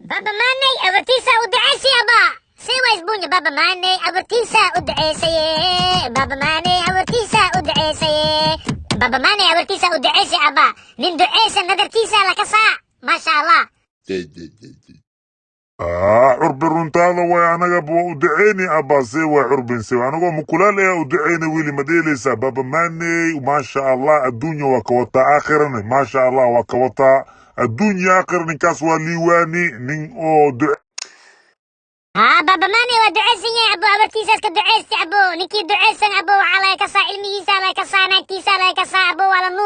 Baba Maaney abartiisa u duceysay, abaa. See waa isbuunya? Baba Maaney abartiisa u duceysaye, Baba Maaney abartiisa u duceysaye, Baba Maaney abartiisa u duceysay, abaa. Nin duceysan nadartiisa la kasaa, maasha Allah. Aa, Curbi, runtaada way. Anaga waa u duceyni, abaa. See waa, Curbin? See anagoo mukulaal ayaa u duceyni. Weli ma dheelaysaa? Baba Maaney, maasha Allah, adduunya waa ka wataa, aakhirana maasha Allah waa ka wataa. Adduunya aakhira ninkaas waa liiwaani, nin oo duce. Haa, Baba Maaney waa duceysan yahay, abo. Abartiisaas ka duceystay, abo. Ninkii duceysan, abo, waxaa laga kasaa cilmigiisa, laga kasaa naagtiisa, laga kasaa, abo. Waa la nuur.